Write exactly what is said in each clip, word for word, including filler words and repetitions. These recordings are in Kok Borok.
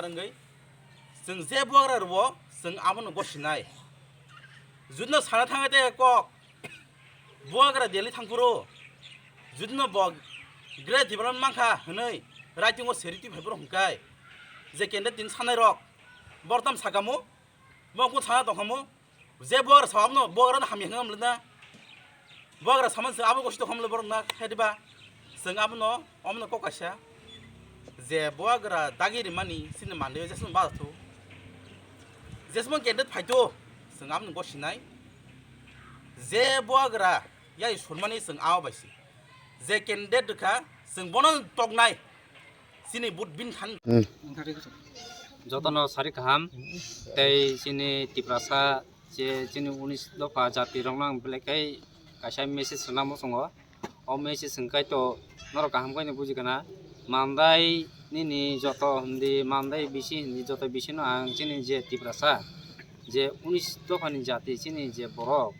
rwngwi chwng je bubagra rwo chwng abono gosinai. Judino sana thangwi tei kok bubagra Delhi thangphuru judino bo great development mankha hwnwi writing-o seri twi phaiphuru hwnkhai je candidate tini sanairok borok tamo sakamo, bo kung sana tongkhamu. Je bubagra samano bubagrano hamya hwnwi amlwna. Bubagra samani se abo gosi tongkhamu borokna khe diba. Chwng abono omono kok kaisa. Je bubagra dagi rimani sini mande jesmani bathw. Jesmani candidate phaitw chwng abono gosinai. Je bubagra yai surmani chwng abo bai se. Je candidate rwkha chwng bono toknai. Chini vote bin khan. Hmm. Jotono sari kaham, tei chini Tiprasa, je chini unis dopha jati rokno ang belai khe kaisa message rwna muchungo. O message hwnkhe to norok kaham khe buji kana. Mandai nini joto hindi, Mandai bisi hindi, joto bisino ang chini je Tiprasa, je unis dophani jati chini je borok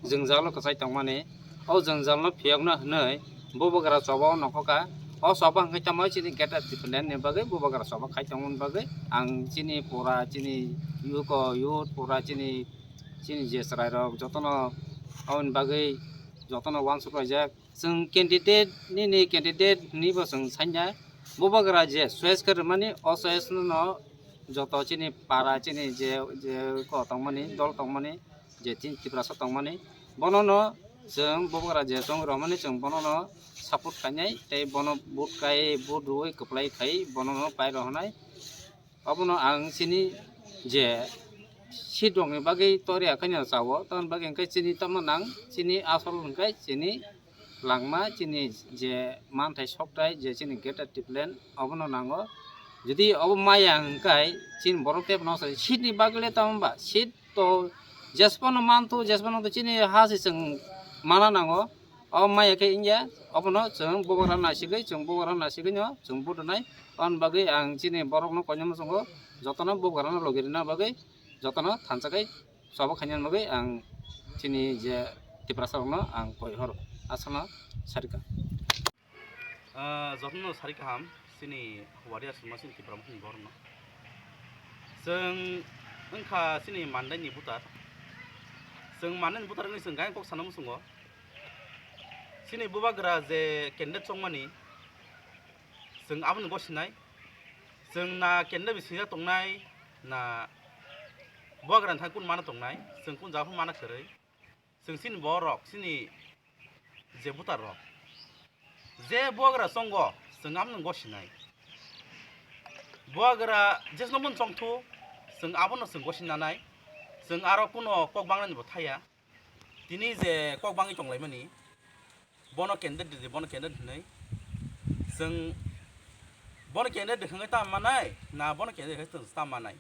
jwngjalo kwchai tongmani, o jwngjalno phiyokna hwnwi bubagra choba o nokhoka. O choba hwnkhe tamo chini greater Tipraland ni bagwi bubagra choba khai tongmani bagwi ang chini pura chini youth o youth pura chini, chini je chwrairok jotono aboni bagwi jotono uansuk laijak. Chwng candidate nini candidate hwnwi bo chwng sanya bubagra je choice khe rwmani o choice no joto chini para chini je, je ko tongmani dol tongmani je chini Tiprasa tongmani bonono chwng bubagra je chwng romani chwng bonono support khainai tei bono vote kai vote rwui kwplai khai bonono pai rohonai. Obono ang chini je seat rokni bagwi toriya khaino chao, tamoni bagwi hwnkhe chini tamo nang chini asol hwnkhe chini langma chini je manthai sokthai je chini greater Tipraland obono nango. Jodi obo maya hwnkhe chini borok tei bono seat ni bagwi le tamo ba seat to jesphano manthu jesphano to chini ha se chwng mana nango. O maya khe wngya obono chwng bubagra naisigwi chwng bubagra naisigwino chwng vote rwnai. Aboni bagwi ang chini borokno koinwi muchungo jotono bubagrano logi rwna bagwi jotono thansa khe choba khaina bagwi ang chini je Tiprasa rokno ang koi horo aswkno sarika. Ah, jotono sari kaham chini warriors rwma chini Tipra Motha ni borokno. Chwng wngkha chini Mandai ni voter. Chwng Mandai ni voter wngwi chwng gaina kok sana muchungo. Chini bubagra je candidate chongmani chwng abono gosinai. Chwng na candidate bisingo tongnai na bubagra ni thani kun mana tongnai, chwng kun jaga phano mana kwrwi. Chwng chini borok, chini je voter rok, je bubagra chongo, chwng abono gosinai. Bubagra jesno mun chongthu, chwng abono chwng gosinanai. Chwng aro kuno kok bangnani bo thaya. Tini je kok bangwi tonglaimani, bono candidate di, bono candidate hinwi. Chwng bono candidate di hwnwi tamo manai, na bono candidate hwnwi tamo manai.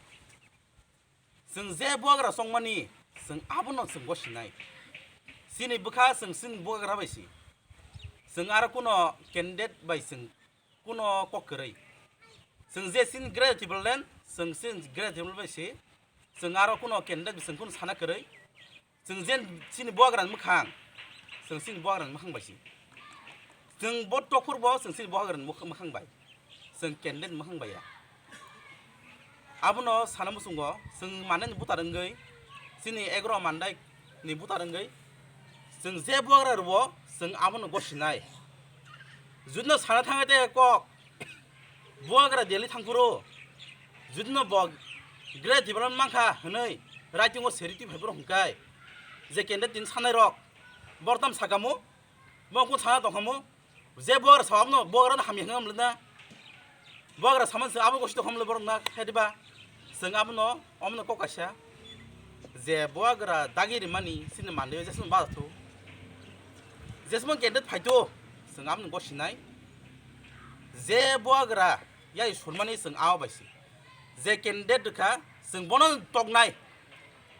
Chwng je bubagra chongmani, chwng abono chwng gosinai. Chini bwkha chwng chini bubagra bai si. Chwng aro kuno candidate bai chwng kuno kok kwrwi. Chwng je chini greater Tipraland, chwng chini greater Tipraland bai si. Chwng aro kuno candidate bai chwng kuno sana kwrwi. Chwng je chini bubagra ni mwkhang, chwng chini bubagra ni mwkhang bai si. Chwng bo tokhor bo chwng chini bubagra ni mwkh-, mwkhang bai. Chwng candidate mwkhang bai ya. Abono sana muchungo chwng Mandai ni voter wngwi, chini egro Mandai ni voter wngwi, chwng je bubagra rwo chwng abono gosinai. Judino sana thangwi tei kok bubagra Delhi thangphuru judino bo great development mankha hwnwi writing-o seri twi phaiphuru hwnkhai je candidate tini sanairok borok tamo sakamo, bo kung sana tongkhamu. Je bubagra sa abono bubagrano hamya hwnwi amlwna. Bubagra samani se abo gosi tongkhamu borokna khe diba. Chwng abono, omono kok kaisa. Je bubagra dagi rimani chini mande jesmani bathw. Jesmani candidate phaitw chwng abono gosinai. Je bubagra yai surmani chwng abo bai se. Je candidate rwkha chwng bono toknai.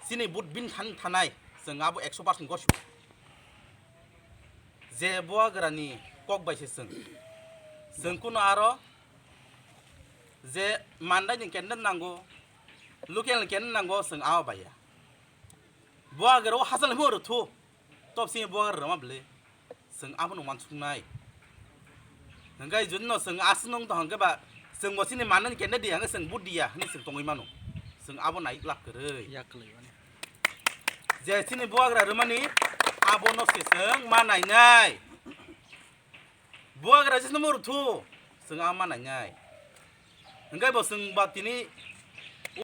Chini vote bin khan thanai chwng abo ekso percent gosi. Je bubagrani kok bai se chwng. Chwng kuno aro je Mandai ni candidate nango, local ni candidate nango, chwng abo bai ya. Bubagra o hachal himo rwthu, top sini bubagra rwma bwle. Chwng abono uansuknai. Hwnkhe judino chwng aswk nung tong hwnkhe ba Chwng bo chini manani kenda di hwnwi chwng vote diya hwnwi chwng tongwi mano. Chwng abo nai glak kwrwi. Yak kwlwi mani. Je chini buagra rwmani abono se chwng ma nainai. Buagra jesno murthu chwng a ma nainai. Hwnkhe bo chwng ba tini